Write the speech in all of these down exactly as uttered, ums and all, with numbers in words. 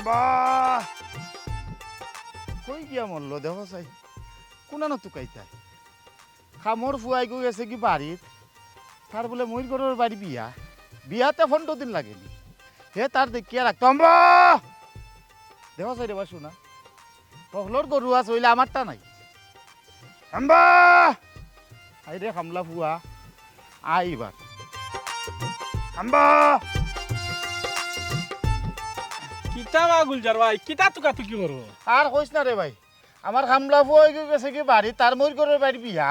বাহ! কই গিয়া মরলো দেখো চাই? কুনানো তুকাইতায়? কামর ফুয়াইগু গেছেগি বাড়িত, তার বুলে মইর ঘরর বাড়ি বিয়া, বিয়াতে পনরো দিন লাগেনি। হে তার দেখিয়া রাখতো। আম্বা! দেখো চাই রে বা শুনা, হকলর গরু আছে, অইলে আমারটা নাই। আম্বা! আই রে কামলা ফুয়া, আই এবার। আম্বা! কিতা বা গুলজার ভাই, কিতা তুকাতুকি করো? আর কইস না রে ভাই, আমার কামলা ফুয়া অইগু গেছেগি বাড়ি, তার মইর ঘরর বাড়ি বিয়া।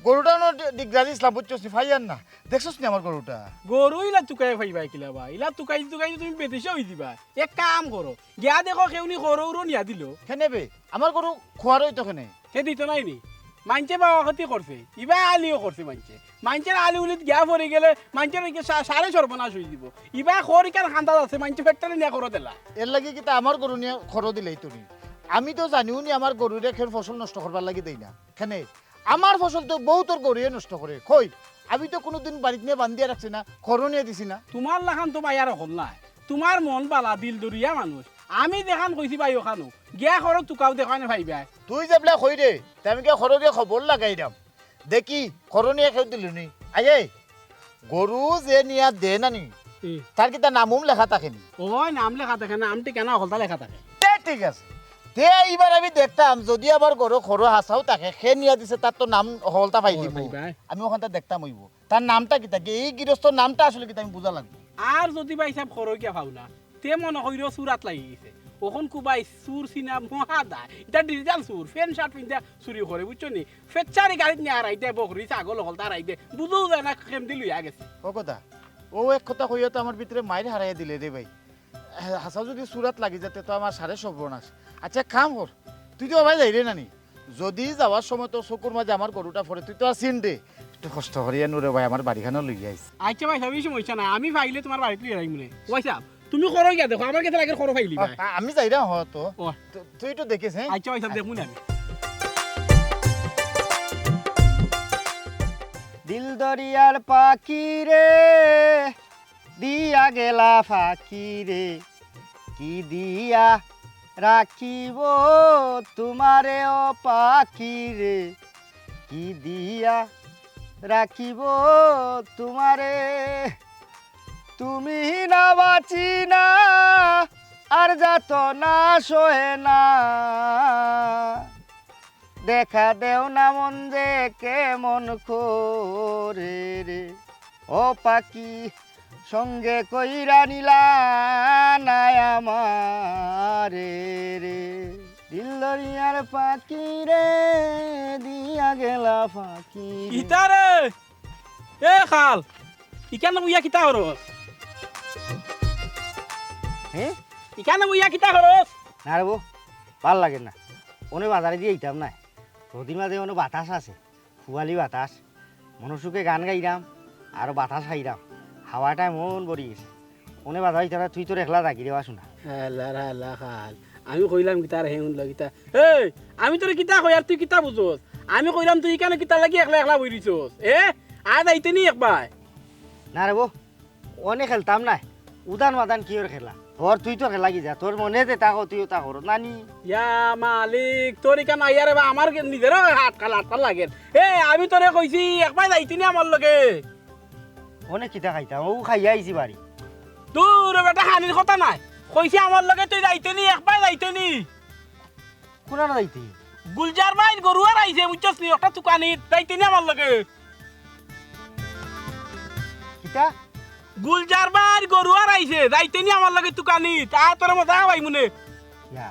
গরুটা অনো ডি-, ডিগরা দিছলাম, বুঝছস নি, পাইয়ার না। দেখছস নি আমার গরুটা? গরু ইলা তুকাই পাইবায় কিলা বা? ইলা তুকাই তুকাই তুমি বেদেশে অই দিবায়। এক কাম করো, গিয়া দেখো কেউনি খরো উরো নিয়া দিলো। কেনে বে? আমার গরু খোয়ার অইতো কেনে? হে দিতো নায় নি? মাইনষে বাওয়া ক্ষতি করছে, ইবায় আলিও করছে মাইনষে। মাইনষর আলি উলিত গিয়া পড়ি গেলে মাইনষর অইগে সা-, সারে সর্বনাশ অই দিবো। ইবায় খর ইখান কান্দাত আছে, মাইনষে ফেট্টারে নিয়া খরো দিলা। এরলাগি কিতা আমার গরু নিয়া খরো দিলাইতো নি? আমি তো জানিও নি আমার গরুরে কেউর ফসল নষ্ট করবার লাগি দেই না। কেনে? আমার ফসল তো বউতর গরুয়ে নষ্ট করে। কই? আমি তো কুনুদিন বাড়িত নিয়া বান্ধিয়া রাখছি না, খরো নিয়া দিছি না। তুমার লাখান তো ভাই আর অকল নায়। তুমার মন বালা, দিল দরিয়া মানুষ। আমি যেখান কইছি ভাই অখানউ। গিয়া খরো তুকাও দেখো নে ভাই ভাই। তুই যেবলা কইরে, তে আমি গিয়া খরো গিয়া খবর লাগাইরাম। দেখি, খরো নিয়া কেউ দিলো নি। আইয়ে, গরু যে নিয়া দে না নি, হুম। তার কিতা নাম উম লেখা থাকে নি? ওই নাম লেখা থাকে, নাম ঠিকানা হকলতা লেখা থাকে। তে ঠিক আছে। তে ইবার আমি দেখতাম, যুদি আমার গরু খরো হাছাউ থাকে, কে নিয়া দিছে, তার তো নাম হকলতা পাই ও, দিমু। পাইবায়। আমি অখানতা দেখতাম অইবো। তার নামটা কিতা? এই গিরস্তর নামটা আসলে কিতা আমি বুঝা লাগবো। আর যুদি ভাইসাব খরো গিয়া পাও না, তে মনো কইরো চুরাত লাগি গেছে। অখন কুবাই চুর চিনা মহা দায়। ইতা digital চুর, প্যান্ট শার্ট পিন্দিয়া চুরি করে, বুঝছো নি? ফেচ্চারি গাড়িত নিয়া হারাই দে, বকরি, ছাগল হকলতা হারাই দে। বুঝাউ যায় না, কেমদি লইয়া গেছে। ও কথা, ও এক কথা কইয়া তো আমার ভিতরে মাইর হারাইয়া দিলে রে ভাই। হাছা যুদি চুরাত লাগি যায় তে তো আমার সারে সর্বনাশ। আচ্ছা, এক কাম কর, তুই তো ভাই যাইরে না নি? যুদি যাওয়ার সময় তোর চকুর মাঝে আমার গরুটা পড়ে, তুই তো আর চিনরে। একটু কষ্ট করিয়া নু রে ভাই, আমার বাড়িখানো লইয়া আইস। আচ্ছা ভাইসাব, ই সমস্যা নাই, আমি পাইলে তুমার বাড়িত লইয়া যাইমু নে। ভাইসাব, তুমি খরো গিয়া দেখো, আমার গেছে লাগে খরো পাইলিবায়। আ-, আমি যাইরাম হ তো। ও। তু-, তুই একটু দেখিস, হ্যাঁ? আচ্ছা ভাইসাব, দেখমু নে আমি। দিল দরিয়ার পাখি রে, দিয়া গেলা ফাঁকি রে, কি দিয়া রাখিব তুমারে ও পাখি রে, কি দিয়া রাখিব তুমারে। তুমি না বাঁচি না, আর যাত না সহে না। দেখা দেও না মন যে কেমন করে রে। ও পাখি, সঙ্গে কইরা নিলা না আমারে রে। দিল দরিয়ার পাখি রে, দিয়া গেলা ফাঁকি রে। ইতারে! এ খাল, ইখানো বইয়া কিতা করস? হে? ইখানো বইয়া কিতা করস? না রে বো, ভালা লাগে না। অনে বাজারেদি আইতাম না। রোদির মাঝে অনো বাতাস আছে, ফুয়ালি বাতাস। মনর সুখে গান গাইরাম, আর বাতাস খাইরাম। হাওয়াটায় মন ভরি গেছে। অনে বাজার আইতাম না, তুই তোর একলা থাকি রে বা শুনা। হালার হালা খাল। আমি কইলাম কিতা রে, হে হুনলো কিতা? এই, আমি তোরে কিতা কই আর তুই কিতা বুঝস? আমি কইলাম তুই ইখানো কিতার লাগি একলা একলা বই রইছস? এ? আয় যাইতে নি একবার। না রে বো, অনে খেলতাম না। উদান মাদান কিওর খেলা? তোর তুই তো খেলা কি যা, তোর মনে যেতা কয় তুই অতা কর, নানি? ইয়া মালিক, তোর ইখান আইয়া রে বা আমার নিজেরও আটকাল আটকাল লাগে। এ, আমি তোরে কইছি একবার যাইতে নি আমার লগে। অনে কিতা খাইতাম? ও খাইয়া আইছি বাড়ি। দূর বেটা, হানির কথা নাই। কইছি আমার লগে তুই যাইতে নি, একবার যাইতে নি। কুনানো যাইতে? গুলজার ভাইর গরু হারাইছে, বুঝছস নি? একটা তুকানিত যাইতে নি আমার লগে। কিতা? গুলজার ভাইর গরু হারাইছে, যাইতে নি আমার লগে তুকানিত। আয় তোরে মজা খাওয়াইমু নে। ইয়া,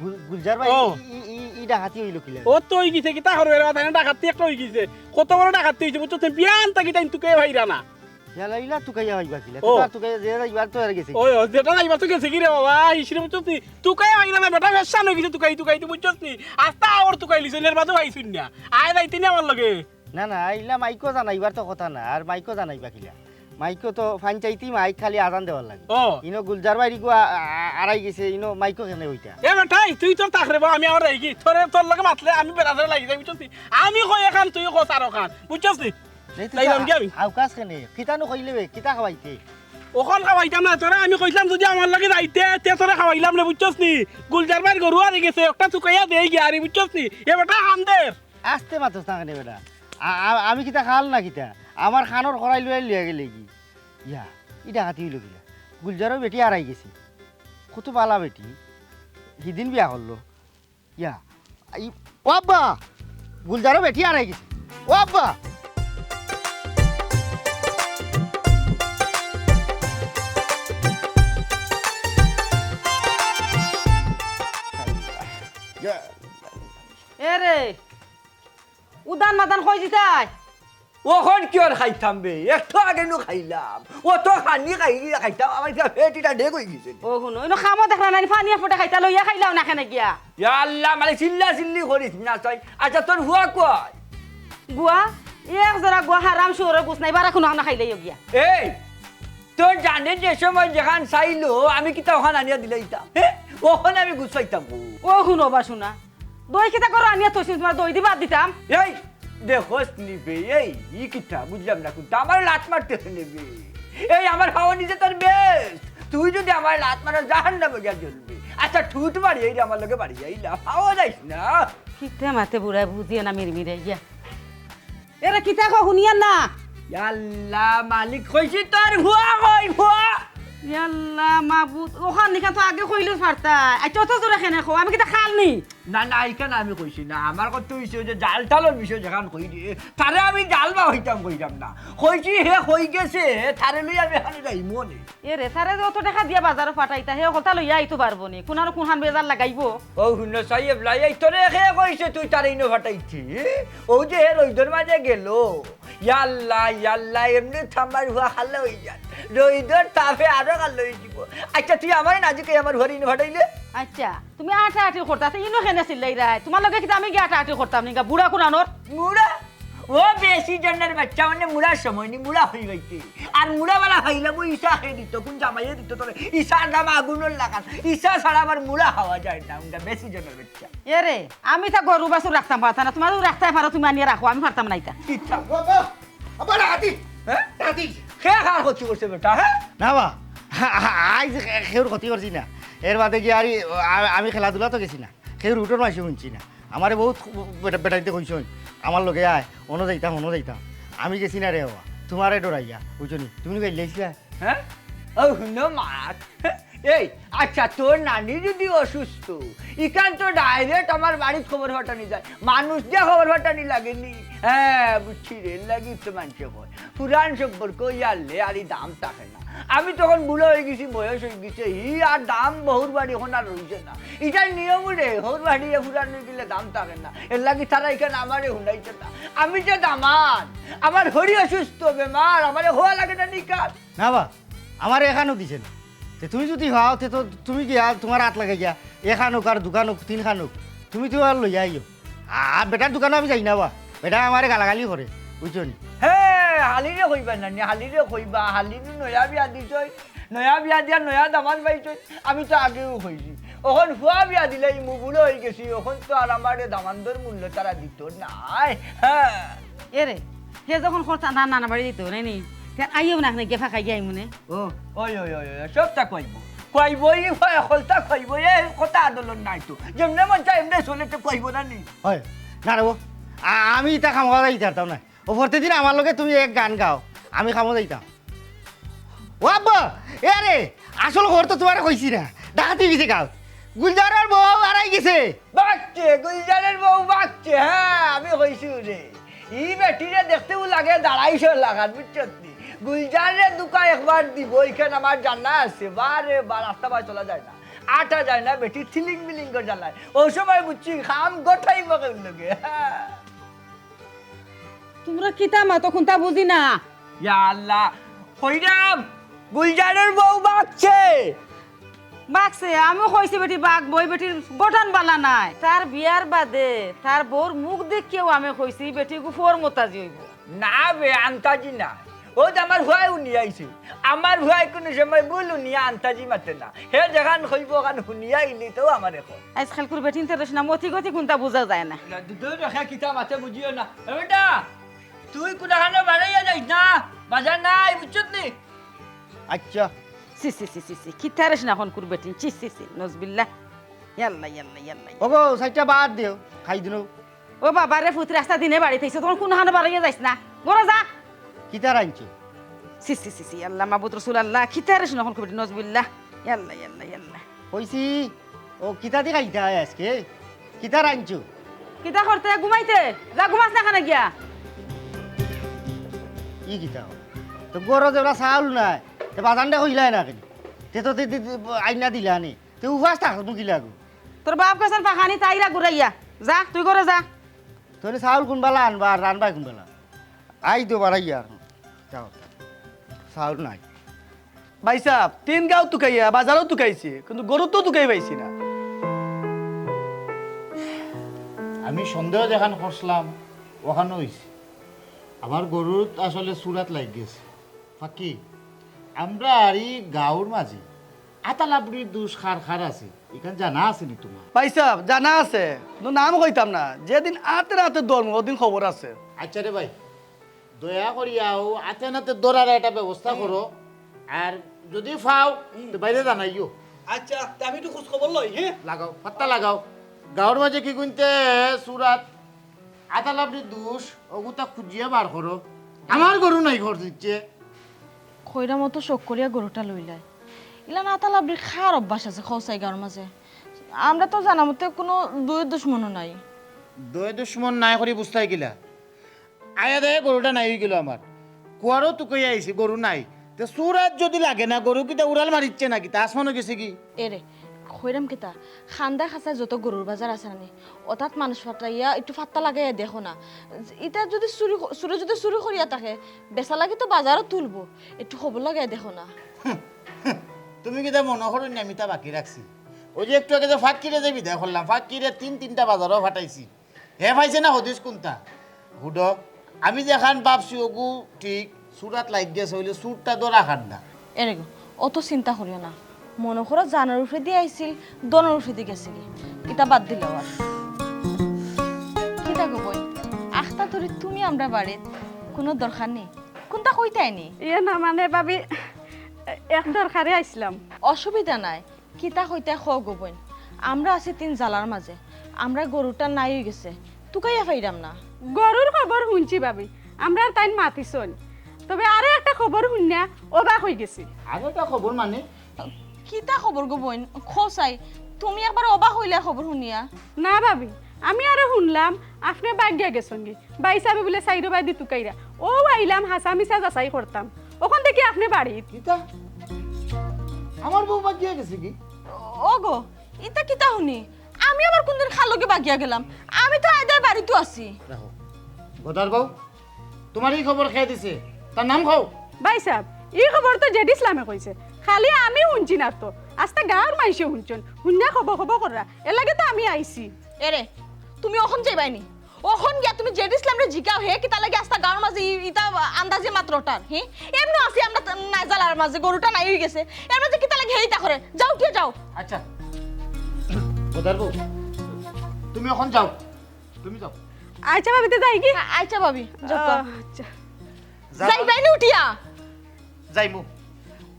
গুল-, গুলজার ভাই, ও। ই, ই, ই, ই ডাকাতি অইলো কিলা? ও তো অই গেছে, কিতা করবে রে? তাই না ডাকাতি একটা অই গেছে। কত বড় ডাকাতি অইছে, বুঝছস নি? বিয়ান থাকি তাইন তুকাইয়া পাইরা না। ইয়ালা ইলা তুকাইয়া পাইবা কিলা? ও। তুকাইয়া যে যাইবার তো আর গেছে। ওই, ওই, যেটা যাইবার তো গেছে কি রে বাবা? হিসরে বুঝছস নি? তুকাইয়া পাইরা না, বেটা বেশান অই গেছে তুকাই তুকাই, তুই বুঝছস নি? আস্তা আওর তুকাইলিছে, এর বাদে পাইছুন না। আয় যাইতে নি আমার লগে। না, না, আইলা মাইকো জানাইবার তো কথা না, আর মাইকো জানাইবা কিলা? মাইকো তো পঞ্চায়েতি মাইক, খালি আজান দেওয়ার লাগে। ও। ইনো গুলজার ভাইর ইগু আ-, আ-, আরাই গেছে, ইনো মাইকো কেনে অইতা? এ বেটাই, তুই তোর থাক রে বা, আমি আমার রাইগি। তোরে, তোর লগে মাতলে আমি বেড়াতে লাগি যাই, বুঝছস নি? আমি কই এখান, তুই কস আর ওখান, বুঝছস নি? এই তুই যাইলাম তো কি আমি? আউকাস কেনে? কিতানো কইলে বে? কিতা খাওয়াইতে? অখন খাওয়াইতাম না তোরে, আমি কইছলাম যুদি আমার লগে যাইতে, তে তোরে খাওয়াইলাম রে, বুঝছস নি? গুলজার ভাইর গরু হারি গেছে, একটা চুকাইয়া দেই গিয়া আরি, বুঝছস নি? এ বেটা হান্দের। আস্তে মাতস না কেনে বেটা? আ-, আ-, আমি কিতা খাল না কিতা? আমার খানোর খরাই লইয়া লইয়া গেলে কি? ইয়া, ই ডাকাতি অইলো কিলা? গুলজারও বেটি হারাই গেছে। কত বালা বেটি। হিদিন বিয়া করলো। ইয়া, ই, ও আব্বা! গুলজারও বেটি হারাই গেছে। ও আব্বা! এ রে, উদান মাদান কই দিতায়? অখন কিওর খাইতাম বে? একটু আগে নু খাইলাম। অত খানি খাই, খাইতাম, আমার ইটা পেট ইটা ঢেক অই গেছে। ও হুনো, ইনো খামো দেখরা না, পানি এক ফুটা খাইতা লইয়া খাইলাও না কেনে গিয়া? ইয়া আল্লাহ, মানে চিল্লা চিল্লি করিস না তুই। আচ্ছা, তোর ফুয়া কই? গুয়া, এক জোড়া গুয়া হারাম শুয়োরর গুছ নাই, বারা কুনু খানা খাইলাইও গিয়া। এই, তোর জানে যে সময় যেখান চাইলো, আমি কিতা অখান আনিয়া দিলাইতাম? হে? অখন আমি গুছ পাইতাম কই? ও হুনো বা শুনা, দই কিতা করো আনিয়া থইছি, তুমার দই দি ভাত দিতাম। এই, দেখোস নি বে, এই, ই কিতা, বুঝলাম না কুনটা, আমার লাত মারতে নেবে। এই, আমার খাওয়া নিজে তোর বেশ, তুই যুদি আমার লাত মারো, জাহান্নামে গিয়া জ্বলবে। আচ্ছা, ঠুট মারি, এই রে, আমার লগে বাড়ি যাইলা, খাওয়া যাইস না। কিতা মাতে বুড়ায় বুঝিয়ে না মিরমিরে গিয়া। এরে কিতা কও হুনিয়ার না? ইয়াল্লা, মালিক কইছি তোর ফুয়া কই ফুয়া? ইয়াল্লা, মাবুদ, অখান নিখান তো আগে কইলে পারতা। আচ্ছা, অত জোরে কেনে কও? আমি কিতা খাল নি? না, না, ইখান আমি কইছি না। আমার কথা অইছে ওই যে জাল টালর বিষয় যেখান কই দিয়ে, তারে আমি জাল বা হইতাম কইতাম না। কইছি হে কই গেছে, তারে লই আমি এখানে যাইমু নে। এরে, তারে যে অত টেকা দিয়া বাজারো পাঠাইতা, হে হকলতা লইয়া আইতো পারবো নি? কুনানো কুনখান বেজার লাগাইবো? ও হুনো সাহেব, লাই আই তোরে কে কইছে তুই তারে ইনো পাঠাইছি? ও যে হে রইদর মাঝে গেল, ইয়াল্লা, ইয়াল্লা, এমনে তো আমার ফুয়া খালা অই যার। রইদর তাপে আরো খালা অই যিবো। আচ্ছা, তুই আমারে না জিকাই আমার ফুয়ারে ইনো পাঠাইলে? আচ্ছা, তুমি আটাআটি করতা, তে ইনো কেনে চিল্লাইরায়? তুমার লগে কিতা আমি গিয়া আটাআটি করতাম নি গা, বুড়া কুনানোর? মুড়া? ও বেশি জনের বাচ্চা মানে মুড়ার সময় নি, মুড়া হই যাইতে। আর মুড়া বালা খাইলে বই ইসা খেয়ে দিত, কোন জামাইয়ে দিত তোরে? ইসার দাম আগুনের লাগান। ইসা ছাড়া আবার মুড়া খাওয়া যায় না, উনটা বেশি জনের বাচ্চা। এরে, আমি তা গরু বাছুর রাখতাম পারতাম না, তুমার যদি রাখতায় পারো, তুমি আনিয়া রাখো, আমি পারতাম না ইতা। ইচ্ছা। বাবা, আবার হাতি। হ্যাঁ? হাতি। কে কার ক্ষতি করছে বেটা, হ্যাঁ? না বা, আ-, আ-, আইজ খে-, কেউর ক্ষতি করছি না। এর বাদে কি আর ই-, আ-, আমি খেলাধুলা তো গেছি না। কেউর উঠোর মাঝে হুনছি না। আমারে বহুত বেটা-, বেটাইন্তে কইছইন, "আমার লগে আয়, অনো যাইতাম, অনো যাইতাম।" আমি গেছি না রে বাবা, তুমারে ডরাইয়া, বুঝছো নি? তুমি গাইল্লাইছিলা? হ্যাঁ? ও হুনো মাত। এই, আচ্ছা, তোর নানি যদি অসুস্থ, ইখান তো direct আমার বাড়িত খবর পাঠানি যায়। মানুষ দিয়া খবর পাঠানি লাগেনি। হ্যাঁ, বুঝছি রে, লাগি তো মানষে কয়। পুরান সম্পর্ক ইয়ারলে আর ই দাম থাকে না। আমি তখন বুড়া অই গেছি, বয়স অই গেছে, ই আর দাম বহুর বাড়ি এখন আর রইছে না। ইটার নিয়ম রে, হউর বাড়ি এ পুরান অই গেলে দাম থাকে না। এর লাগি তারা ইখান আমারে হুনাইছে না। আমি যে দামান, আমার হরি অসুস্থ বেমার, আমারে হওয়া লাগে না নিকাল। না বা, আমারে এখানো দিছে না। তে তুমি যদি হও, তে তো তুমি গিয়া, তুমার আত লাগাই গিয়া, এখান অউক আর দুখান অউক, তিনখান অউক, তুমি তো আর লইয়া আইও। আর বেটার দোকানো আমি যাই না বা, বেটায় আমারে গালাগালি করে, বুঝছো নি? হে, হালিরে কইবা না নি, হালিরে কইবা, হালি নু নয়া বিয়া দিছইন, নয়া বিয়া দিয়া নয়া দামান পাইছইন, আমি তো আগেউ কইছি। অখন ফুয়া বিয়া দিলে ই মুবুলো অই গেছি, অখন তো আর আমারে দামান্দর মূল্য তারা দিত নায়। হ্যাঁ। এরে, হে যখন কথা না, নানা বাড়ি দিত, নাই নি? তে আইও না, এখানে গিয়া ফাঁকা গিয়া আইমুনে। ও, ওই, ওই, ওই, ওই, সবটা কইব। কইব, ই হয়, হকলতা কইব, এ কথা আদলর নাই তো। যেমনে মন চায়, এমনে চলে তো কইব না নি? হয়, না রে ও, আ-, আমি ইতা খামোখা যাইতাম না। ও প্রতিদিন আমার লগে তুমি এক গান গাও, আমি খামো যাইতাম। ও আব্বা, এ রে, আসল খবর তো তুমারে কইছি না। ডাকাতি গেছে গাও। গুলজারর বউ হারাই গেছে। বাগছে, গুলজারর বউ বাগছে, হ্যাঁ, আমি কইছি রে। ই বেটিরে দেখতেউ লাগে দাড়াইশর লাখান, বুঝছত নি? গুলজাররে দুকা একবার দিব, ইখান আমার জানা আছে, বারে বা রাস্তা বায় চলা যায় না, আটা যায় না, বেটি থিলিং বিলিং করে জ্বালায়। অউ সময় বুঝছি, খাম গোটাই বকে লগে। তুমরা কিতা মাতো কুন্তা বুঝি না। ইয়া আল্লাহ, কইরাম, গুলজারর বউ বাগছে। বাগছে, আমিও কইছি বেটি বাগবো, ই বেটির গঠন বালা নায়। তার বিয়ার বাদে তার বউর মুখ দেখিয়াউ আমি কইছি, ই বেটি গুফর মতাজি অইবো। না বে, আন্তাজি না। অউ যে আমার ফুয়ায় হুনিয়া আইছে। আমার ফুয়ায় কুনু সময় ভুল হুনিয়া আন্তাজি মাতে না। হে যেখান কইবো, অখান হুনিয়া আইলে তো আমারে কয়। আইজকালকুর বেটিন্তর না মতি গতি কুন্তা বুঝা যায় না। না, দু-, দুই রক্ষা কিতা মাতে বুঝিও না। এ বেটা, তুই কুনাখানো বাড়াইয়া যাইস না। বাজার নাই, বুঝছত নি? আচ্ছা। ছি ছি ছি ছি ছি, কিতারে শোনা হন কুর বেটিন, ছি ছি ছি, নজবিল্লা। ইয়াল্লা ইয়াল্লা ইয়াল্লা। ওগো, সাইডটা বাদ দিও, খাই দিন। ও বাবা রে ফুত, রাস্তা দিনে বাড়িত আইছো, তখন কোন হানো বাড়াইয়া যাইস না, ঘরো যা। কিতা রানছো? ছি ছি ছি ছি, আল্লাহ মাবুদ রসুল আল্লাহ, কিতারে শোনা হন কুর বেটিন, নজবিল্লা। ইয়াল্লা ইয়াল্লা ইয়াল্লা। কইছি, ও কিতা দি খাইতা আজকে? কিতা রানছো? কিতা করতে? ঘুমাইতে যা, ঘুমাস না কেনে গিয়া। ই কিতা? তো ঘরো যে ওরা চাউল নাই, তে বাজানটা কইলাই না কেনে? তে তো তে- তে- তে আইনা দিলা নি। তে উপাস থাকো তো কিলা গো? তোর বাপ গেছইন পাখানি তাইরা ঘুরাইয়া। যা, তুই ঘরো যা। তোরে চাউল কুনবালা আনবা আর রানবায় কুনবালা? আই তো বাড়াইয়া আর। যাও। চাউল নাই। ভাইসাব, তিন গাঁও তুকাইয়া, বাজারও তুকাইছি, কিন্তু গরু তো তুকাই পাইছি না। আমি সন্দেহ যেখান করছিলাম, ওখানো অইছে। আমার গরুত আসলে চুরাত লাগি গেছে। ফাকি, আমরার ই গাঁওর মাঝে আতালাবড়ির দোষ কার কার আছে, ইখান জানা আছে নি তুমার? ভাইসাব, জানা আছে, কিন্তু নাম কইতাম না। যেদিন আতে আতে ধরমু, ওদিন খবর আছে। আচ্ছা রে ভাই, দয়া করিয়া ও আতে নাতে ধরার একটা ব্যবস্থা করো, আর যদি পাও তো বাইরে জানাইও। আচ্ছা, তে আমি একটু খোঁজ খবর লই, হ্যাঁ? লাগাও, পাত্তা লাগাও। গাঁওর মাঝে কি গুনতে চুরাত আতালাবড়ির দোষ, ওগুতা খুঁজিয়া বার করো। আমার গরু নাই ঘর দিচ্ছে। খৈরাম তো শখ করিয়া গরুটা লইলায়। ইলা আতালাবড়ির কার অভ্যাস আছে খোসাই গাঁওর মাঝে? আমরা তো জানা মতে কোনো দুই দুশমনও নাই। দয় দুশমন নাই করি বুঝতায় কিলা? আয়া দেয় গরুটা নাই অই গেল আমার। কুয়ারও তুকাইয়া আইছি, গরু নাই। তে চুরাত যদি লাগে না, গরু কিতা উড়াল মারিচ্ছে নাকি? তা আসমানো গেছে কি? এরে, খৈরাম কিতা? খান্দা খাসা যত গরুর বাজার আছে না নি, অতাত মানুষ পাঠাইয়া একটু ফাত্তা লাগাইয়া দেখো না। ইতা যদি চুরি ক-, চুরে যদি চুরি করিয়া থাকে, বেচা লাগি তো বাজারও তুলবো। একটু খবর লাগাইয়া দেখো না। তুমি কিতা মনো করো নি আমি তা বাকি রাখছি? ওই যে একটু আগে যে ফাকিরে যে বিদায় করলাম, ফাকিরে তিন তিনটা বাজারও ফাটাইছি। হে পাইছে না হদিস কুনতা? হুডো, আমি যেখান ভাবছি ওগু ঠিক, চুরাত লাগি গেছে, অইলে চুরটা ধরা খান না। এরে গো, অত চিন্তা করিও না। মনো করো জানর উপরেদি আইছিল, ধনর উপরেদি গেছে গি। ইতা বাদ দিলাও আর। কিতা গো বইন, আখতা ধরি তুমি আমরার বাড়িত, কোনো দরকার নি? কুনতা কইতায় নি? ইয়ে না মানে ভাবি, এক দরকারে আইছলাম। অসুবিধা নাই, কিতা কইতায় কও গো বইন। আমরা আছি তিন জ্বালার মাঝে, আমরার গরুটা নাই অই গেছে, তুকাইয়া পাইরাম না। গরুর খবর হুনছি ভাবি, আমরার তাইন মাতিছইন, তবে আরো একটা খবর হুনিয়া অবাক অই গেছি। আরো একটা খবর মানে? কিতা খবর গো বইন? খোসাই, তুমি একবার অবাক অইলায় খবর হুনিয়া। না ভাবি, আমি আরো হুনলাম আপনে বাগিয়া গেছইন গি, ভাইসাবে বুলে চাইরোবায়দি তুকাইরা। অউ আইলাম হাছা মিছা যাচাই করতাম, অখন দেখি আপনে বাড়িত। কিতা? আমার বউ বাগিয়া গেছে কি? ও গো, ইতা কিতা হুনি? আমি আবার কুনদিন কার লগে বাগিয়া গেলাম? আমি তো আয়দায় বাড়িত আছি। রাখো। গদার বউ, তুমার ই খবর কে দিছে? তার নাম কও। ভাইসাব, ই খবর তো জেড ইসলামে কইছে, খালি আমি হুনছি না তো, আস্তা গাঁওর মাইনষে হুনছইন, হুনিয়া খবর খবর কররা, এরলাগি তো আমি আইছি। এরে, তুমি অখন যাইবায় নি? অখন গিয়া তুমি জেড ইসলামরে জিকাও, হে কিতা লাগি আস্তা গাঁওর মাঝে ই-, ইতা আন্দাজি মাতর তার, হি? এমনে আছি আমরা তা-, নাই জ্বালার মাঝে, গরুটা নাই অই গেছে, এর মাঝে কিতা লাগি হে ইতা করে? যাও, উঠিয়া যাও। আচ্ছা, গদার বউ, তুমি অখন যাও, তুমি যাও। আচ্ছা ভাবি, তে যাই গি? আ-, আচ্ছা ভাবি, যাও তো। আচ্ছা। যাও। যাইবায় নি উঠিয়া? যাইমু।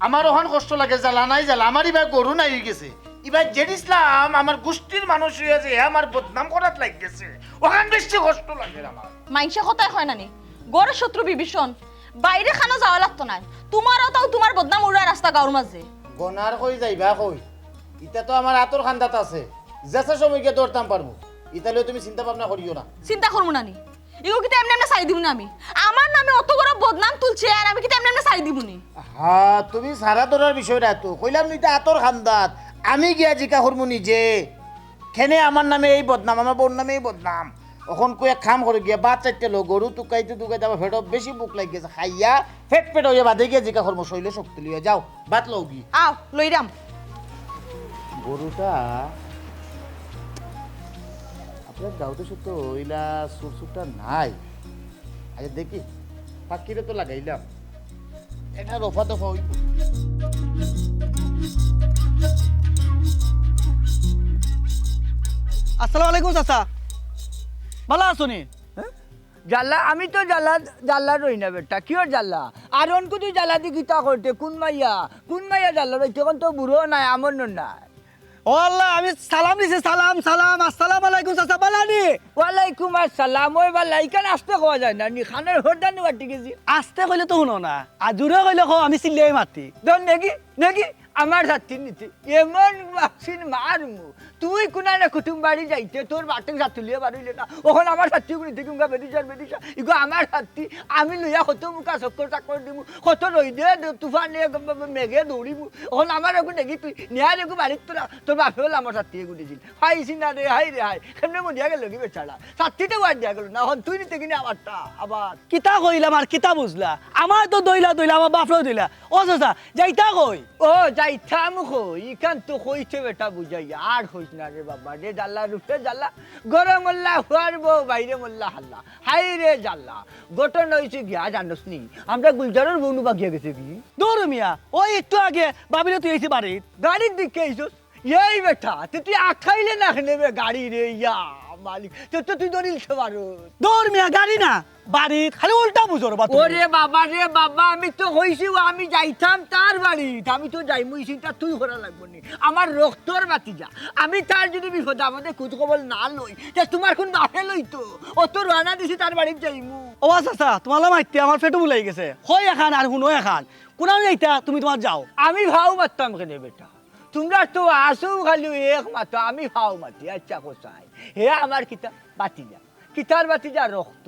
আমার অখান কষ্ট লাগে, জ্বালা নাই জ্বালা। আমার ইবায় গরু নাই অই গেছে। ইবায় জেড ইসলাম আমার গুষ্টির মানুষ অইয়া যে আমার বদনাম করাত লাগি গেছে, অখান বেশি কষ্ট লাগে আমার। মাইনষে কথায় কয় না নি, ঘরর শত্রু বিভীষণ, বাইরে খানো যাওয়া লাগতো নায়। তুমারও তাও তুমার বদনাম উড়ার রাস্তা গাঁওর মাঝে। গনার কই যাইবা কই? ইতা তো আমার আতর খান্দাত আছে, যেছা সময় গিয়া ধরতাম পারমু। ইতা লইয়া তুমি চিন্তা ভাবনা করিও না। চিন্তা করমু না নি? ইগু কিতা এমনে এমনে ছাড়ি দিমু নি আমি? আমার নামে অত বড় বদনাম তুলছে, আর আমি কিতা এমনে এমনে ছাড়ি দিমু নি? হা, তুমি ছাড়া ধরার বিষয় না তো। কইলাম নি, ইতা আতর খান্দাত। আমি গিয়া জিকা করমু নিজে। কেনে আমার নামে এই বদনাম, আমার বউর নামে এই বদনাম। অখন কই এক কাম করো গিয়া, ভাত চাইরটা লও, গরু তুকাইতে তুকাইতে আমার পেটো বেশি ভুক লাগি গেছে। খাইয়া পেট পেট অইয়া বাদে গিয়া জিকা করমু, শইলো শক্তি লইয়া। যাও, ভাত লও গি। আও, লইরাম। গরুটা আপনার গাঁওত শুধু অইলা চুর চুরটা নাই। আগে দেখি, ফাকিরে তো লাগাইলাম, এটা রফা দফা অইব। আসসালামু আলাইকুম চাচা, ভালা আছো নি? জ্বালা, আমি তো জ্বালা, জ্বালা রই না বেটা, কিওর জ্বালা? আর অন কুতু জ্বালা দি কিতা করতে? কুন মাইয়া, কুন মাইয়া জ্বালা রইতে? অখন তো বুড়ো নাই, আমন নাই। ও আল্লাহ, আমি সালাম দিছি, সালাম, সালাম, আসসালামু আলাইকুম চাচা, বালা নি? ওয়ালাইকুম আসসালাম, ওই বালা, ইখান আস্তে কওয়া যায় না নি, খানোর হরদানি বাটি গেছি। আস্তে কইলে তো হুনো না, আর জুরে কইলে কও, আমি চিল্লাই মাতি। ধর নেগি, নেগি, আমার ছাত্তি নিতে এমন বাক্সিন মারমু, তুই কুনানে কুটুম বাড়ি যাইতে তোর বাটে ছাত্তি লইয়া বার অইলে না, অখন আমার ছাত্তি গুনি থেকে উঙ্গা বেদিশার বেদিশা, ইগো আমার ছাত্তি, আমি লইয়া কত মুখা চক্কর চাক্কর দিমু, কত রইদে দ-, তুফানে গ-, গ-, গ-, মেঘে দৌড়িমু, অখন আমার এগু দেখি তুই নেয়ার এগু বাড়িত তোরা, তোর বাপে হল আমার ছাত্তি এগু দিছিল, পাইছি না রে, হায় রে হায়, কেমনে মরিয়া গেল কি বেচারা, ছাত্তিতে বাদ দিয়া গেল না, অখন তুই নিতে কিনে আমারটা, আবার। কিতা কইলাম আর কিতা বুঝলা? আমার তো দইলা দইলা, আমার বাপরেও দইলা। ও চাচা, যাইতা কই? ও, যাইতাম কই? ইখান তো কইতে বেটা বুঝাই, আর কইস না রে বাবা, রে জ্বালা রূপে জ্বালা, ঘরে মোল্লা হুয়ার বউ, বাইরে মোল্লা হাল্লা। হায় রে জ্বালা, ঘটনা অইছে গিয়া জানোস নি, আমরা গুলজারর বউ নু বাগিয়া গেছে কি? দূর মিয়া, ওই একটু আগে ভাবিরে তুই আইছি বাড়িত। গাড়ির দিকে আইছস? এই বেটা, তে তুই আটকাইলে না কেনে বে গাড়ি রে, ইয়া মালিক, তে তো তুই দলিল সে পারো। দূর মিয়া, গাড়ি না, বাড়িত, খালি উল্টা বুঝো রে বা তুমি। ওরে বাবা রে বাবা, আমি তো কইছি ও আমি যাইতাম তার বাড়িত, আমি তো যাইমু, ই চিন্তা তুই করা লাগবো নি। আমার রক্তর ভাতিজা, আমি তার যদি বিপদ আপদে খোঁজ খবর না লই, তে তোমার কুন বাপে লইতো? অত রওয়ানা দিছি তার বাড়িত যাইমু। ও চাচা, তোমার লা মাইতে আমার পেটও বুলাই গেছে। কই এখান আর হুনো এখান, কুনান যাইতা তুমি তোমার যাও। আমি ভাও মারতাম কেনে বেটা? তোমরা তো আসো খালি এক মাতো, আমি ফাও মাতি। আচ্ছা, কোথায়? হে আমার কিতা ভাতিজা, কিতার ভাতিজা রক্ত,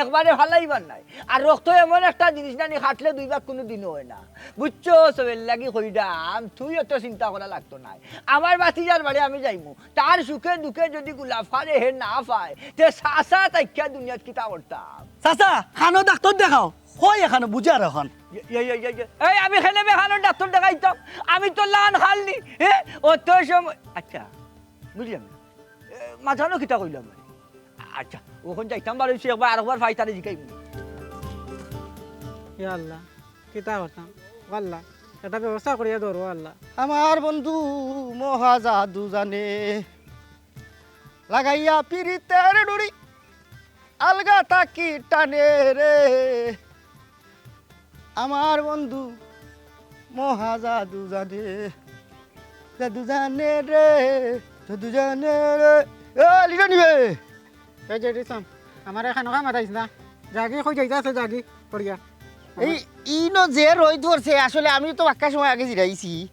একবারে ফালাইবার নাই। আর রক্ত এমন একটা জিনিস না নি, কাটলে দুই ভাগ কুনু দিনও অয় না, বুঝছো? সবের লাগি কইরাম, তুই অত চিন্তা করা লাগতো নায়। আমার ভাতিজার বাড়ি আমি যাইমু, তার সুখে দুঃখে যদি গুলাফারে হে না পায়, তে চাচা থাকিয়া দুনিয়াত কিতা করতাম? চাচা, কানো ডাক্তর দেখাও। কই এখানো বুঝার অখন? ইয়ে, ইয়ে, ইয়ে, ইয়ে, ইয়ে। এই, আমি কেনে বে কানোর ডাক্তর দেখাইতাম? আমি তো লান খালনি, হে? অত সময়, আচ্ছা, বুঝলাম না। এ, মাঝানো কিতা কইলাম? আচ্ছা, অখন যাইতাম বার অইছি, একবার আরেকবার ফাইতারে জিকাইমু। ইয়া আল্লাহ, কিতা করতাম? আল্লাহ, একটা ব্যবস্থা করিয়া ধরো আল্লাহ। আমার বন্ধু মহা জাদু জানে, লাগাইয়া পিরিতের ডুরি, আলগা তাকি টানে রে। আমার বন্ধু মহা জাদু জানে, জাদু জানে রে, জাদু জানে রে। এ, লিটন বে। এই যে রিসম, আমার এখানো কাম আতাইস না। যাগি, কই যাইতা আছে, যাগি, পড়িয়া। এই, ইনো যে রইদ পড়ছে, আসলে আমি তো বাক্কা সময় আগে জিরাইছি।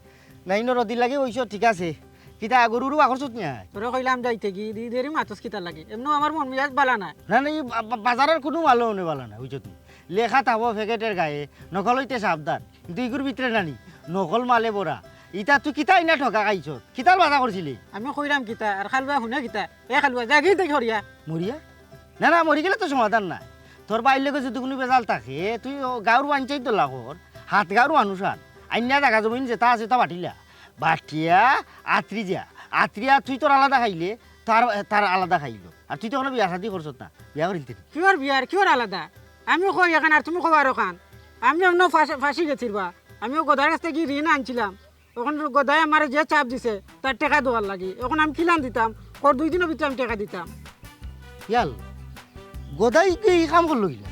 না, ইনো রদির লাগি অইছো, ঠিক আছে। কিতা, গরু উরু বাখরছত নি আয়? তোরে কইলাম যাইতে কি, দি দেরি মাতস কিতার লাগি? এমনেও আমার মন মিজাজ বালা নায়। না, না, ই বা-, বা-, বাজারর কুনু মালও অনে বালা নায়, বুঝছো তুমি? লেখা থাকবো প্যাকেটর গায়ে, নকল অইতে সাবধান। কিন্তু ইগুর ভিতরে নানি, নকল মালে ভরা। ইতা তুই কিতা ইনা ঠকা খাইছত? কিতার বাধা করছিলি? আমি কইরাম কিতা, আর খালুয়া হুনে কিতা? এ খালুয়া, যাগি তাই হরিয়া। মরিয়া? না, না, মরি গেলে তো সমাধান নাই। তোর বাইর লগে যদি কুনু বেজাল থাকে, তুই ও গাঁওর পঞ্চায়েত দলা কর, হাত গাঁওর মানুষ আন। আইন্না জাগা জমিন যেতা আছে, তা বাটিলা। বাটিয়া আত্রি যা। আত্রিয়া তুই তোর আলাদা খাইলে, তার, তার আলাদা খাইলো। আর তুই তো কুনু বিয়া শাদি করছত না। বিয়া করিলতে নি? কিওর বিয়া আর কিওর আলাদা? আমিও কই এখান আর তুমি কও আর ওখান। আমি অন্য ফাঁসি, ফাঁসি গেছির বা। আমিও গদার কাছ থাকি ঋণ আনছিলাম। অখন গদায় আমারে যে চাপ দিছে, তার টেকা দেওয়ার লাগি। অখন আমি কিলান দিতাম, কর দুই দিনর ভিতরে আমি টেকা দিতাম। ইয়াল, গদাই কি ই কাম করলো কিলা?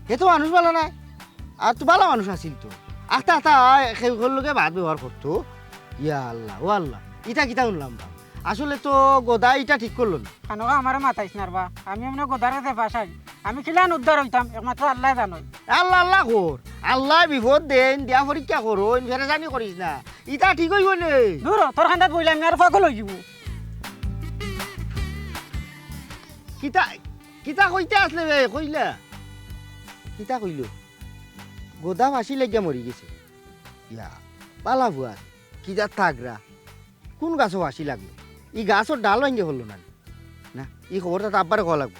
হে তো মানুষ বালা নায়। আর তো বালা মানুষ আছিল তো। আখতা আখতা আয়, কেউ করলো কে বাদ ব্যবহার করতো। ইয়া আল্লাহ, ও আল্লাহ, ইটা কিতা হুনলাম বা? আসলে তো গদাই ইটা ঠিক করলো না। খানোকা আমারে মাতাইস না রে বা। আমি এমনে গদার কাছে ফাঁসাই। আমি কিলান উদ্ধার অইতাম, একমাত্র আল্লায় জানইন। আল্লাহ, আল্লাহ কর। আল্লায় বিপদ দেইন, দিয়া পরীক্ষা করইন, পেরেশানি করিস না। ইতা ঠিক অইবো নে। দূর হ, তোর কান্দাত বইলে আমি আর পাগল অই যিমু। কিতা, কিতা কইতে আছলে বে, কইলা? কিতা কইলো? গদা ফাঁসি লাগিয়া মরি গেছে। ইয়া, বালা ফুয়ার, কি জাত তাগড়া। কুন গাছো ফাঁসি লাগলো? ই গাছর ডাল ভাঙ্গি পড়লো না নি? না, ই খবরটা তো আব্বারে কওয়া লাগবো,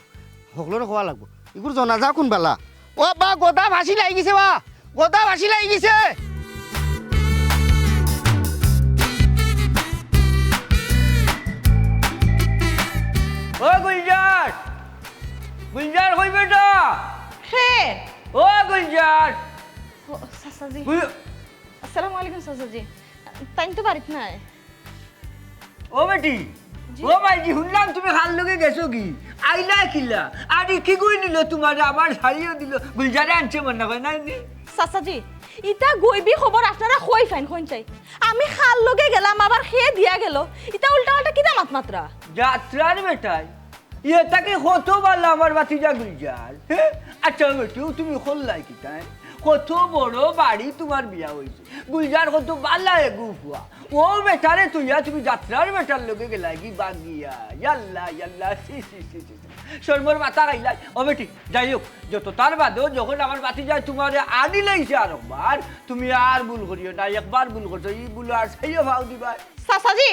হকলরে কওয়া লাগবো। ইগুর জনাজা কুন বালা? ও বা, গদা ফাঁসি লাগি গেছে বা, গদা ফাঁসি লাগি গেছে। ও গুলজার, গুলজার কই বেটা? কে? ও গুলজার। ও, চাচাজি। গুল- আসসালামু আলাইকুম চাচাজি। তাইন তো বাড়িত নাই। ও বেটি, ও মাইজি, হুনলাম তুমি কার লগে গেছো গি? আইলা কিলা? আর ই কি গই নিল তুমারে, আবার শাড়িও দিল। গুলজারে আনছে মনে অয়, নায় নি? চাচাজি, ইতা গইবি খবর আপনারা কই পাইন, কইন চাই? আমি কার লগে গেলাম, আবার কে দিয়া গেল, ইতা উল্টা পাল্টা কিতা মাত মাতরা? যাত্রার বেটায়, ইয়ে তাকে কত বালা আমার ভাতিজা গুলজার। হে? আচ্ছা বেটি, ও তুমি করলায় কিতা? কত বড় বাড়ি তুমার বিয়া অইছে, গুলজার কত বালা এগু ফুয়া। ও বেটারে থইয়া তুমি যাত্রার বেটার লগে গেলায় গি বাগিয়া। ইয়াল্লা, ইয়াল্লা, ছি, ছি, ছি, ছি, ছি। শরমর মাথা খাইলায়। ও বেটি, যাই হোক, যত তার বাদেও যখন আমার ভাতিজায় তুমারে আনিলাইছে আরকবার, তুমি আর ভুল করিও না। একবার ভুল করছো, ই ভুল আর চাইও ফাও দিবায়। চাচাজি,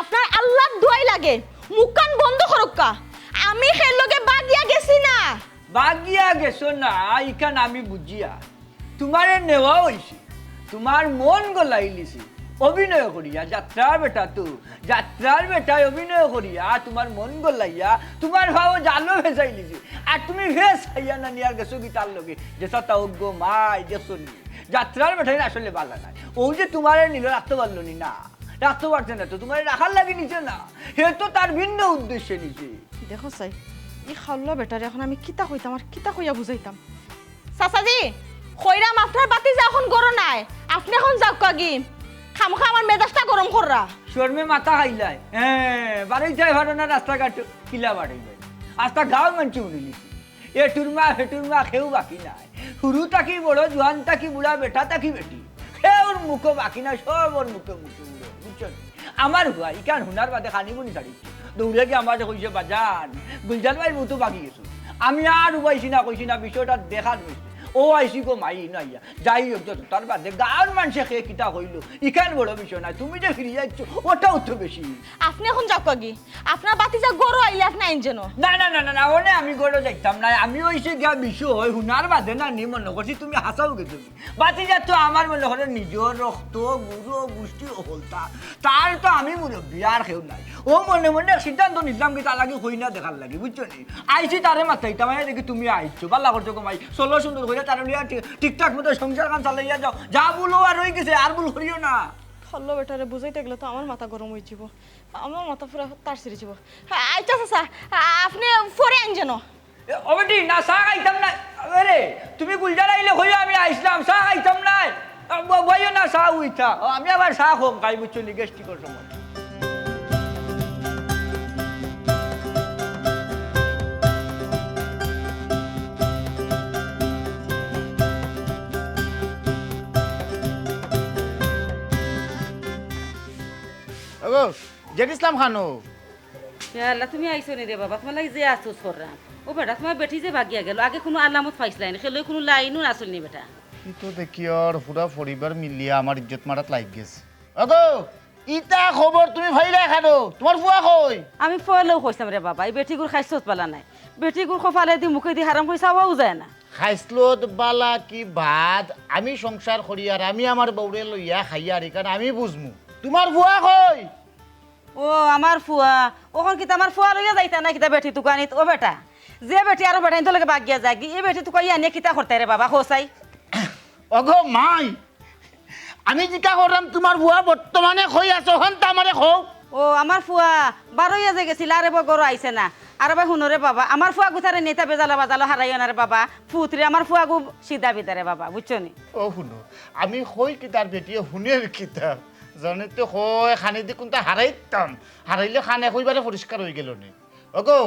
আপনার আল্লার দোয়াই লাগে, মুখখান বন্ধ করউক্কা। আমি কের লগে বাগিয়া গেছি না। বাগিয়া গেছো না, ইখান আমি বুঝিয়ার। তুমারে নেওয়া অইছে, তুমার মন গলাইলিছে, অভিনয় করিয়া। যাত্রার বেটা তো, যাত্রার বেটায় অভিনয় করিয়া তুমার মন গলাইয়া তুমার ফাও জালো ফেসাইলিছে। আর তুমি ফেসাইয়া না নিয়ার গেছো গি তার লগে, যে সাতা অগো মাই, দেখছো নি? যাত্রার বেটাইন আসলে বালা নায়। ও যে তুমারে নিল, রাখতে পারলো নি না, রাখতে পারছে না তো, তুমারে রাখার লাগি নিছে না, হে তো তার ভিন্ন উদ্দেশ্যে নিছে। দেখো চাই, ই কাউল্লা বেটারে এখন আমি কিতা কইতাম আর কিতা কইয়া বুঝাইতাম? চাচাজি, কইরাম আপনার ভাতিজা এখন ঘরো নাই, আপনে এখন যাউক্কা গি, খামোখা আমার মেজাজটা গরম কররা। শরমে মাথা খাইলায়। হ্যাঁ, বারইতায় পারো না রাস্তাঘাটো, কিলা বারইবায়? আস্তা গাঁওর মানষে হুনিলিছে। এটুর মা, হেটুর মা, কেউ বাকি নাই। হুরু থাকি বড়, জোয়ান থাকি বুড়া, বেটা থাকি বেটি, কেউর মুখো বাকি নাই, সবর মুখে মুখে উড়ে, বুঝছো নি? আমার ফুয়া ইখান হুনার বাদে খানি বুনি ছাড়িছে। দৌড়ে গিয়া আমারে কইছে, "বাজান, গুলজার ভাইর বউ তো বাগি গেছে।" আমি আর উবাইছি না, কইছি না, বিষয়টা দেখার অইছে। ও আইছি গো মাই, না আইয়া। যাই হোক, যত তার বাদে গাঁওর মানষে কে কিতা কইলো, ইখান বড় বিষয় নায়। তুমি যে ফিরি যাইছো, ওটাউ তো বেশি। আপনে এখন যাউক্কা গি, আপনার ভাতিজা ঘরো আইলে আপনে আইন যেন। না, না, না, না, না, অনে আমি ঘরো যাইতাম না। আমি অইছে গিয়া বিষয় হুনার বাদে না নি মনো করছি তুমি হাছাউ গেছো গি। ভাতিজা তো আমার মনো করো নিজর রক্ত, গুরু, গুষ্টি অকলতা। তার তো আমি মুরব্বি, আর কেউ নাই। ও মনে মনে এক সিদ্ধান্ত নিছলাম কি তার লাগি কইনা দেখার লাগি, বুঝছো নি? আইছি তারে মাতাইতাম, আইয়া দেখি তুমি আইছো, বালা করছো গো মাই। চলো সুন্দর করিয়া তারে লইয়া ঠি-, ঠিকঠাক মতো সংসারখান চালাইয়া যাও। যা ভুল অওয়ার অই গেছে, আর ভুল করিও না। কাউল্লা বেটারে বুঝাইতে গেলে তো আমার মাথা গরম অইযিবো, আমার মাথা পুরা তার ছিড়িযিবো। আচ্ছা, আচ্ছা, আ-, আপনে পরে আইন যেন। এ, ও বেটি, না, চা খাইতাম না। আরে, তুমি গুলজার আইলে কইও আমি আইছলাম, চা খাইতাম না। আ, ব-, বইও না, চা উইথা। ও, আমি আবার চা কম খাই, বুঝছো নি, গ্যাস্ট্রিকর সময়। ওগো, জেড ইসলাম খানো। ইয়া আল্লাহ, তুমি আইছো নি রে বাবা, তুমার লাগি যে আফসোস কররাম। ও বেটা, তুমার বেটি যে বাগিয়া গেল, আগে কুনু আলামত পাইছলায় নি, কেউ কুনু লাইনও আছিল নি বেটা। ই তো দেখিয়ার পুরা পরিবার মিলিয়া আমার ইজ্জত মারাত লাগি গেছে। ওগো, ইতা খবর তুমি পাইলায় খানো? তুমার ফুয়া কই? আমি পয়লাউ কইছলাম রে বাবা, ই বেটিগুর খাইছত বালা নায়। বেটিগুর কপালেদি মুখেদি হারাম পয়সা অওয়াউ যায় না। খাইছলত বালা কি বাদ, আমি সংসার করিয়ার, আমি আমার বউরে লইয়া খাইয়ার, ইখান আমি বুঝমু। তুমার ফুয়া কই? ও, আমার ফুয়া, অখন কিতা আমার ফুয়া লইয়া যাইতা না কিতা বেটি তুকানিত? ও বেটা, যে বেটি আরো বেটাইন্তর লগে বাগিয়া যায়গি, ই বেটি তুকাইয়া আনিয়া কিতা করতায় রে বাবা, কও চাই? ওগো মাই, আমি জিকা কররাম তুমার ফুয়া বর্তমানে কই আছে, অখানতা আমারে কও। ও, আমার ফুয়া বারইয়া যে গেছিল, আর এবার ঘরো আইছে না। আর ভাই হুনো রে বাবা, আমার ফুয়া গুতারে নিতা বেজালো বাজালো হারাইও না রে বাবা, ফুতরে আমার ফুয়াগু সিধা বিধা রে বাবা, বুঝছো নি? ও হুনো, আমি কই কিতা আর বেটিয়ে হুনের কিতা? জানে তো কয়, খানি দি কুনতা হারাইতাম, হারাইলে খানে কইবারে পরিষ্কার অই গেল নি। ওগো,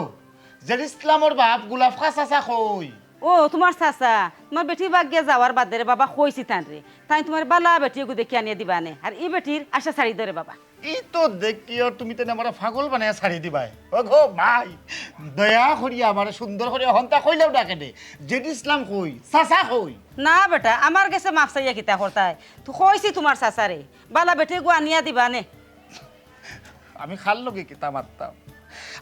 জেড ইসলামর বাপ গুলাফখা চাচা কই? ও, তুমার চাচা, তুমার বেটি বাগিয়া যাওয়ার বাদে রে বাবা কইছি তানরে, তাইন তুমার বালা বেটি এগু দেখি আনিয়া দিবা নে, আর ই বেটির আশা ছাড়ি দেও রে বাবা। ই তো দেখিয়ার তুমি তেনে আমারে পাগল বানাইয়া ছাড়ি দিবায়। ওগো মাই, দয়া করিয়া আমারে সুন্দর করি অখানতা কইলাও ডাকে দে। জেড ইসলাম কই? চাচা কই? না বেটা, আমার গেছে মাফ চাইয়া কিতা করতায়? তো কইছি তুমার চাচারে, বালা বেটি এগু আনিয়া দিবা নে। আমি কার লগে কিতা মাততাম?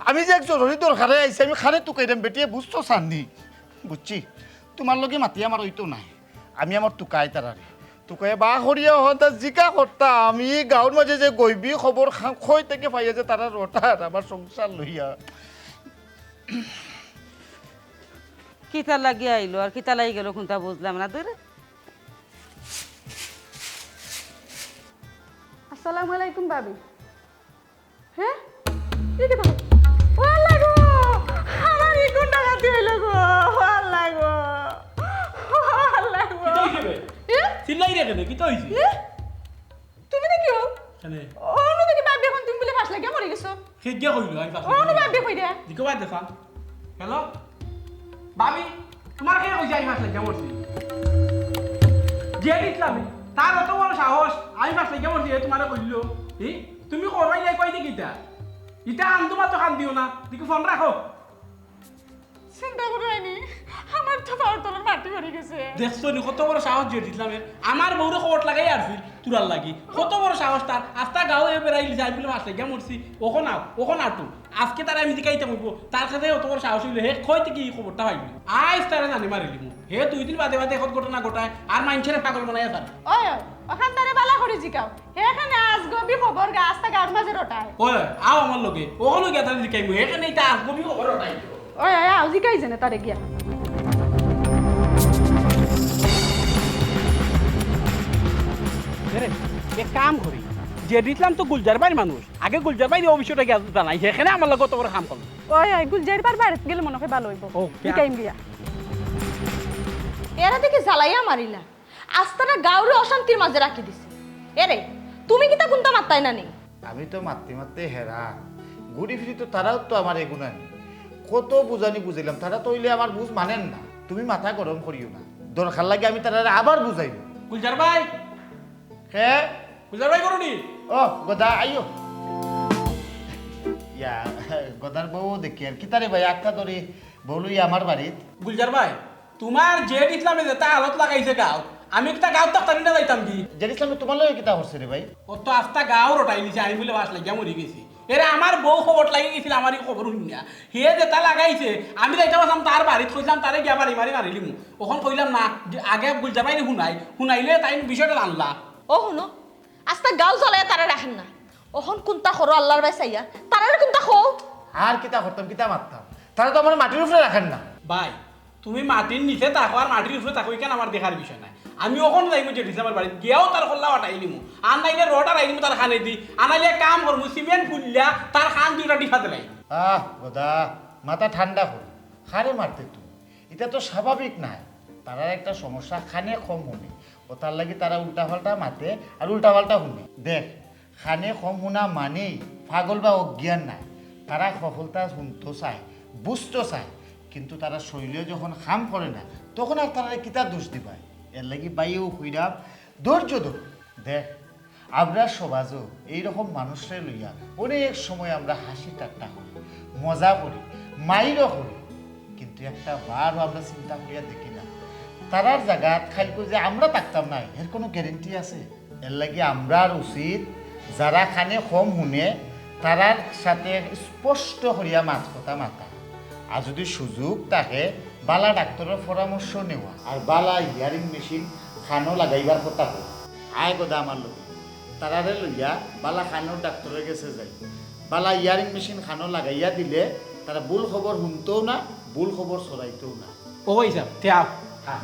আমি যে এক জরুরি দরকারে আইছি, আমি কারে তুকাইরাম, বেটিয়ে বুঝতো চার নি। বুঝছি, তুমার লগে মাতি আমার অইতো নায়। আমি আমার তুকাই তারারে। তুকাই বা করিয়া অখানতা জিকা করতাম, আমি গাঁওর মাঝে যে গইবি খবর খা-, কই থাকি পাইয়া যে তারা রটার আমার সংসার লইয়া। কিতা লাগি আইলো আর কিতা লাগি গেল, কুনতা বুঝলাম না। দূর। আসসালামু আলাইকুম ভাবি। হ্যাঁ? এ কিতা? ও আল্লাহ গো! আমার ই কুন ডাকাতি অইলো গো? ও আল্লাহ গো! ও আল্লাহ গো! কিতা অইছে বে? এ? চিল্লাই রে কেনে? কিতা অইছে? এ? তুমি দেখি ও? কেনে? অনু দেখি ভাবি অখন তুমি বুলে ফাঁস লাগিয়া মরি গেছো। কে গিয়া কইলো আমি ফাঁস লাগিয়া মরি গেছি? দেখো ভাই দেখা। হ্যালো? ভাবি, তুমারে কে কইছে আমি ফাঁস লাগিয়া মরছি? যে দেখলাম, তার অত বড় সাহস, আমি ফাঁস লাগিয়া মরছি, এ তুমারে কইলো? ই? তুমি করবায় নাই কইতে কিতা? ইতা আন্দু মাতো কান দিও না, দেখি ফোন রাখো। চিন্তা করো আইনি, আমার তো পাওর তলর মাটি পড়ি গেছে। দেখছো নি কত বড় সাহস জেঠিছলামে? আমার বউরে খবর লাগাই আরছিল তুরার লাগি। কত বড় সাহস তার, আস্তা গাঁও এ বেড়াইলিছে, আমি বুলে ফাঁস লাগিয়া মরছি। অখন আও, অখন আটো। আজকে তারে আমি জিকাইতাম অইবো, তার কাছে অত বড় সাহস অইলো, হে কই থাকি ই খবরটা পাইলো? আইজ তারে জানে মারিলিমু। হে দুই দিন বাদে বাদে এসব ঘটনা ঘটায়, আর মাইনষরে পাগল বানাইয়া ছাড়ে। ওই, ওই, অখান তারে বালা করি জিকাও। হে কেনে আজগবি খবর গা, আস্তা গাঁওর মাঝে রটায়। ওই, আও আমার লগে, অখনো গিয়া তারে জিকাইমু, হে কেনে ইতা আজগবি খবর রটায়। ওই, ওই, আও, জিকাই যেনে তারে গিয়া। এরে, এক কাম করি, জেঠিছলাম তো গুলজার ভাইর মানুষ, আগে গুলজার ভাইরে অউ বিষয়টা গিয়া জানাই, হে কেনে আমার লগে অত বড় কাম করলো। ওই, ওই, গুলজার ভাইর বাড়িত গেলে মনে অয় ভালা অইবো। ও, জিকাইম গিয়া। এরা দেখি জ্বালাইয়া মারিলা। আস্তানা গাঁওরে অশান্তির মাঝে রাখি দিছে। এরে, তুমি কিতা কুন্তা মাততায় না নি? আমি তো মাততে মাততে হেরান। ঘুরি ফিরি তো তারাও তো আমার এগুনা নি। কত বুঝানি বুঝাইলাম, তারা তো অইলে আমার বুঝ মানের না। তুমি মাথা গরম করিও না, দরকার লাগে আমি তারারে আবার বুঝাইমু। গুলজার ভাই। কে? গুলজার ভাই করো নি? ও, গদা, আইও। ইয়া, গদার বউ দেখি আর কিতা রে ভাই, আক্কা ধরি বউ লইয়া আমার বাড়িত। গুলজার ভাই, তুমার জেঠিছলামে যেতা হালত লাগাইছে গাঁও, আমি কিতা গাঁওত থাকতাম না যাইতাম কি? জেঠিছলামে তুমার লগে কিতা করছে রে ভাই? অতো আস্তা গাঁও রটাইলিছে, আমি বুলে ফাঁস লাগিয়া মরি গেছি। এরে আমার বউ খবর লাগি গেছিল, আমার ই খবর হুনিয়া। হে যেতা লাগাইছে, আমি যাইতাম আছলাম তার বাড়িত, কইছলাম তারে গিয়া বাড়ি মারি মারিলিমু। অখন কইলাম না, যে আগে গুলজার ভাইরে হুনাই, হুনাইলে তাইন বিষয়টা জানলা। ও হুনো, আস্তা গাঁও জ্বালাইয়া তারা রাখেন না। অখন কুন্তা করো আল্লার বায় চাইয়া, তারারে কুন্তা কও। আর কিতা করতাম, কিতা মাততাম? তারা তো আমার মাটির উপরে রাখেন না। ভাই, তুমি মাটির নিচে থাকো আর মাটির উপরে থাকো, ইখান আমার দেখার বিষয় নায়। আমি অখন যাইমু জেঠিছলামর বাড়িত, গিয়াও তার কল্লা ফাটাইলিমু। আর নাইলে রড আড়াইলিমু তার কানেদি, আর নাইলে কাম করমু, সিমেন্ট ফুল্লা তার কান দুইটা টিপা দিলাই। আহ, গদা, মাথা ঠান্ডা করো। কারে মারতে তুমি? ইতা তো স্বাভাবিক নায়। তারার একটা সমস্যা, কানে কম হুনে। অতার লাগি তারা উল্টাপাল্টা মাতে আর উল্টাপাল্টা হুনে। দেখ, কানে কম হুনা মানেই পাগল বা অজ্ঞান নায়। তারা হকলতা হুনতো চায়, বুঝতো চায়, কিন্তু তারার শরীলে যখন কাম করে না, তখন আর তারারে কিতা দোষ দিবায়? এরলাগি বাইয়েও কইরাম, ধৈর্য ধরো। দেখ, আমরার সমাজও এইরকম মানুষরে লইয়া অনেক সময় আমরা হাসি ঠাট্টা করি, মজা করি, মাইরও করি, কিন্তু একটা বারও আমরা চিন্তা করিয়া দেখি না, তারার জাগাত কাইলকু যে আমরা থাকতাম নায়, এর কুনু গ্যারান্টি আছে? এরলাগি আমরার উচিত যারা কানে কম হুনে, তারার সাথে স্পষ্ট করিয়া মাত কথা মাতা। আর যুদি সুযোগ থাকে, বালা ডাক্তরর পরামর্শ নেওয়া। আর বালা হিয়ারিং মেশিন কানো লাগাইবার কথা কও। আয় গদা আমার লগে, তারারে লইয়া বালা কানোর ডাক্তরর গেছে যাই। বালা হিয়ারিং মেশিন কানো লাগাইয়া দিলে তারা ভুল খবর হুনতোও না, ভুল খবর ছড়াইতোও না। ও ভাইসাব, তে আও। হ্যাঁ।